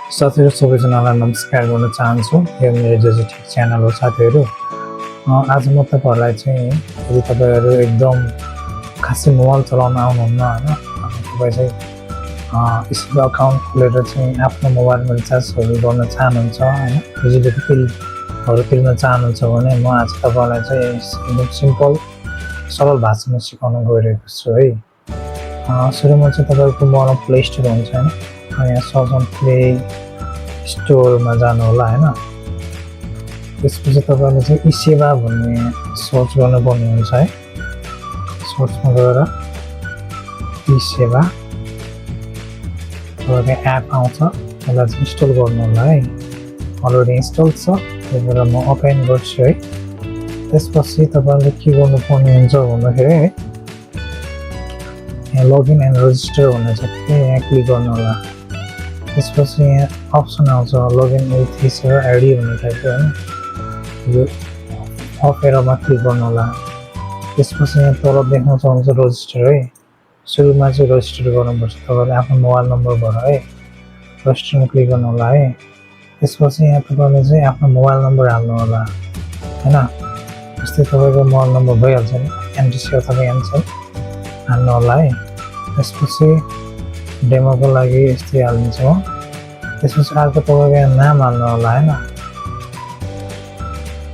साथीहरू सबैजनालाई नमस्कार गर्न चाहन्छु। यो मेरो जेजेटेक च्यानल हो साथीहरू। आज म तपाईँहरूलाई चाहिँ यदि तपाईँहरू एकदम खासै मोबाइल चलाउन आउनुहुन्न होइन, तपाईँ चाहिँ स्मार्ट अकाउन्ट खोलेर चाहिँ आफ्नो मोबाइलमा रिचार्जहरू गर्न चाहनुहुन्छ होइन, बिजुलीको बिलहरू तिर्न चाहनुहुन्छ भने म आज तपाईँलाई चाहिँ एकदम सिम्पल सरल भाषामा सिकाउन गइरहेको छु है। सुरुमा चाहिँ तपाईँको मोबाइलमा प्ले स्टोर हुन्छ होइन, यहाँ सर्च अन प्ले स्टोरमा जानु होला होइन। त्यसपछि तपाईँले चाहिँ ई सेवा भन्ने सर्च गर्नुपर्ने हुन्छ है। सर्चमा गएर ई सेवा तपाईँको एप आउँछ, त्यसलाई चाहिँ इन्स्टल गर्नु होला है। अलरेडी इन्स्टल छ, त्यही भएर म ओपन गर्छु है। त्यसपछि तपाईँले के गर्नुपर्ने हुन्छ भन्दाखेरि है, यहाँ लगइन एन्ड रजिस्टर भन्ने छ, यहाँ क्लिक गर्नु होला। त्यसपछि यहाँ अप्सन आउँछ लगइन विथ सेवा आइडी भन्ने टाइपको होइन, यो थपेरमा क्लिक गर्नु होला। त्यसपछि यहाँ तल देखाउँछ हुन्छ रजिस्टर है। सुरुमा चाहिँ रजिस्टर गर्नुपर्छ तपाईँले आफ्नो मोबाइल नम्बरबाट है, रजिस्टरमा क्लिक गर्नु होला है। त्यसपछि यहाँ तपाईँले चाहिँ आफ्नो मोबाइल नम्बर हाल्नु होला होइन। जस्तै तपाईँको मोबाइल नम्बर भइहाल्छ नि, एनटिसी अथवा एनसेल हाल्नु होला है। त्यसपछि डेमोको लागि यस्तै हालिदिन्छ हो। त्यसपछि अर्को तपाईँको नाम हाल्नु होला होइन।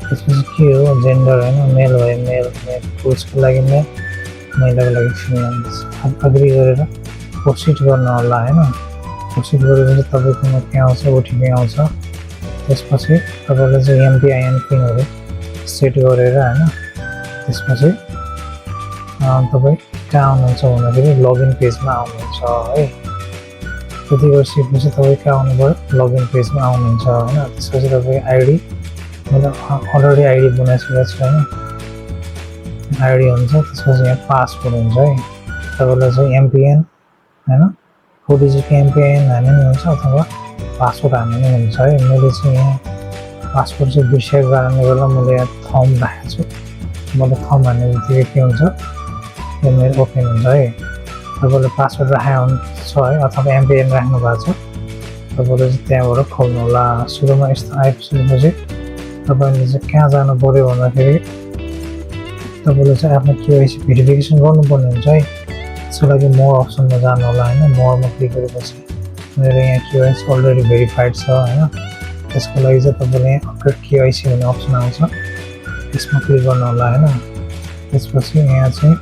त्यसपछि के हो जेन्डर होइन, मेल भयो मेल, पुरुषको लागि मेल, महिलाको लागि फिमेल। अग्री गरेर प्रोसिड गर्नु होला होइन। प्रोसिड गरेपछि तपाईँकोमा के आउँछ, ओटिपी आउँछ। त्यसपछि तपाईँले चाहिँ एमपिआइएन पिनहरू सेट गरेर होइन, त्यसपछि तपाईँ कहाँ आउनुहुन्छ भन्दाखेरि लगइन पेजमा आउनुहुन्छ है। त्यति गरिसकेपछि तपाईँ कहाँ आउनु पऱ्यो, लगइन पेजमा आउनुहुन्छ होइन। त्यसपछि तपाईँ आइडी, मैले अलरेडी आइडी बनाइसकेको छु होइन, आइडी हुन्छ। त्यसपछि यहाँ पासवर्ड हुन्छ है। तपाईँलाई चाहिँ एमपिएन होइन, 4 डिजिटको एमपिआइएन हाल्ने पनि हुन्छ अथवा पासवर्ड हाल्ने पनि हुन्छ है। मैले चाहिँ यहाँ पासवर्ड चाहिँ बिर्सेको कारणले गर्दा मैले यहाँ थम राखेको छु। मैले थम हाल्ने बित्तिकै के हुन्छ, यो मेरो ओपन हुन्छ है। तपाईँले पासवर्ड राखेको हुन्छ है अथवा एमपिएन राख्नु भएको छ, तपाईँले चाहिँ त्यहाँबाट खोल्नु होला। सुरुमा यस्तो आइसकेपछि तपाईँले चाहिँ कहाँ जानु पऱ्यो भन्दाखेरि तपाईँले चाहिँ आफ्नो केवाइसी भेरिफिकेसन गर्नुपर्ने हुन्छ है। त्यसको लागि मोर अप्सनमा जानु होला होइन। मोरमा क्लिक गरेपछि मेरो यहाँ केवाइसी अलरेडी भेरिफाइड छ होइन। त्यसको लागि चाहिँ तपाईँले यहाँ अपडेट केवाइसी भन्ने अप्सन आउँछ, त्यसमा क्लिक गर्नु होला होइन। त्यसपछि यहाँ चाहिँ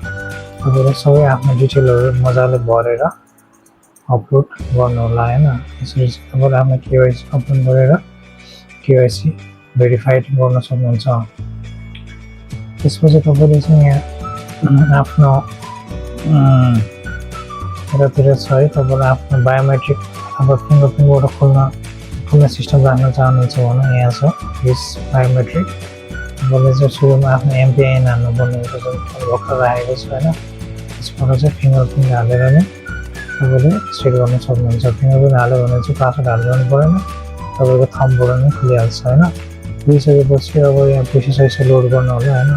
तपाईँले सबै आफ्नो डिटेलहरू मजाले भरेर अपलोड गर्नु होला होइन। त्यसरी चाहिँ तपाईँले आफ्नो केवाइसी अपलोड गरेर केवाइसी भेरिफाइड गर्न सक्नुहुन्छ। त्यसपछि तपाईँले चाहिँ यहाँ आफ्नो यतातिर छ है, तपाईँले आफ्नो बायोमेट्रिक अथवा फिङ्गरप्रिन्टबाट खोल्ने सिस्टम राख्न चाहनुहुन्छ भने यहाँ छ यस बायोमेट्रिक। तपाईँले चाहिँ सुरुमा आफ्नो एमपिआइएन हाल्नुपर्ने हुन्छ, जुन भर्खर राखेको छ होइन। त्यसबाट चाहिँ फिङ्गरप्रिन्ट हालेर नै तपाईँले सेट गर्न सक्नुहुन्छ। फिङ्गरप्रिन्ट हाल्यो भने चाहिँ पासवर्ड हालिरहनु परेन, तपाईँको थम्बबाट नै खुलिहाल्छ होइन। खुलिसकेपछि अब यहाँ पैसा लोड गर्नु होला होइन।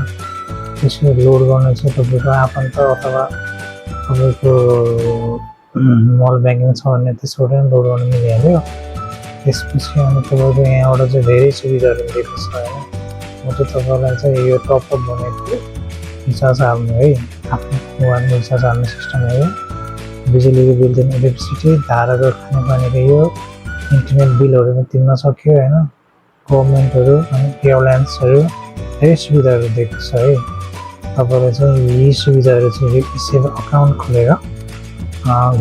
त्यसरी लोड गर्ने चाहिँ तपाईँको आफन्त अथवा तपाईँको मोबाइल ब्याङ्किङ छ भने त्यसबाट नै लोड गर्नु मिलिहाल्यो। त्यसपछि अनि तपाईँको यहाँबाट चाहिँ धेरै सुविधाहरू दिएको छ होइन। म चाहिँ तपाईँलाई चाहिँ यो टपअप भनेको रिचार्ज हाल्नु है, आफ्नो मोबाइलमा रिचार्ज हाल्ने सिस्टम हो यो। बिजुलीको बिल दिने, इलेक्ट्रिसिटी, धाराको खानेपानीको यो, इन्टरनेट बिलहरू पनि तिर्न सक्यो होइन। गभर्मेन्टहरू अनि एयरलाइन्सहरू धेरै सुविधाहरू दिएको छ है। तपाईँले चाहिँ यी सुविधाहरू चाहिँ सेवा अकाउन्ट खोलेर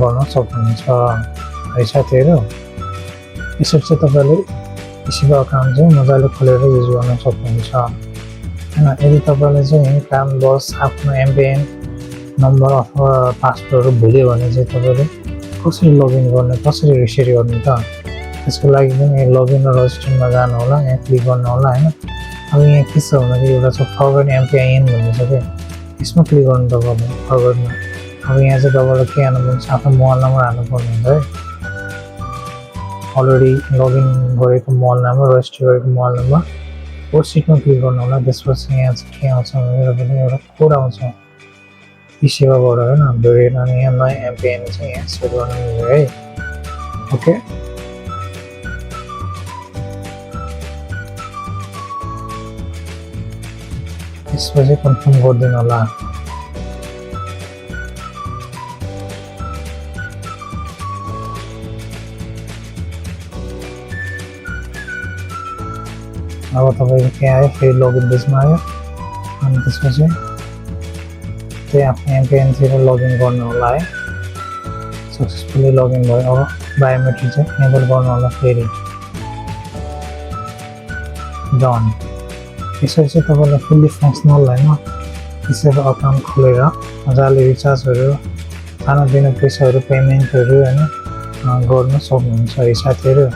गर्न सक्नुहुन्छ है साथीहरू। यसरी चाहिँ तपाईँले सेवा अकाउन्ट चाहिँ मजाले खोलेर युज गर्न सक्नुहुन्छ होइन। यदि तपाईँले चाहिँ कामवश आफ्नो एमपिएन नम्बर अथवा पासवर्डहरू भुल्यो भने चाहिँ तपाईँले कसरी लगइन गर्ने, कसरी रिसेट गर्ने त, त्यसको लागि पनि लगइन र रजिस्टरमा जानु होला, यहाँ क्लिक गर्नु होला होइन। अब यहाँ के छ भन्दाखेरि एउटा छ फरवर्ड एमपिआइएन भन्ने छ क्या, यसमा क्लिक गर्नु तपाईँले फरवर्डमा। अब यहाँ चाहिँ तपाईँलाई के हाल्नुपर्छ, आफ्नो मोबाइल नम्बर हाल्नुपर्ने हुन्छ है। अलरेडी लगइन गरेको मोबाइल नम्बर, रजिस्टर गरेको मोबाइल नम्बर, प्रोसिडमा क्लिक गर्नु होला। त्यसपछि यहाँ चाहिँ के आउँछ भने तपाईँले एउटा कोड आउँछ ई सेवाबाट होइन, भेटेर अनि यहाँ नयाँ एमपिआइएन चाहिँ यहाँ सेट गर्नु मिल्यो है। ओके, त्यसपछि कन्फर्म गरिदिनु होला। अब तपाईँको के आयो, फेरि लगइन पेजमा आयो अनि त्यसपछि त्यही आफ्नो एमपिआइएनतिर लगइन गर्नु होला है। सक्सेसफुली लगइन भयो। अब बायोमेट्रिक चाहिँ इनेबल गर्नु होला फेरि। डन। यसरी चाहिँ तपाईँलाई फुल्ली फङ्सनल होइन त्यसरी अकाउन्ट खोलेर मजाले रिचार्जहरू, खानापिना पैसाहरू, पेमेन्टहरू होइन गर्न सक्नुहुन्छ है साथीहरू।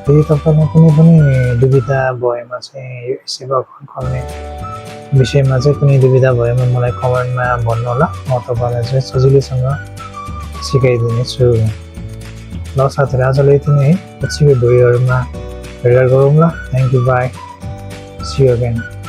यदि तपाईँलाई कुनै पनि दुविधा भएमा चाहिँ यो सेवा अकाउन्ट खोल्ने विषयमा चाहिँ कुनै दुविधा भएमा मलाई कमेन्टमा भन्नुहोला, म तपाईँलाई चाहिँ सजिलैसँग सिकाइदिनेछु। ल साथीहरू आजलाई यति नै है, पछिको भिडियोहरूमा भेट गरौँला। Thank you, bye, see you again.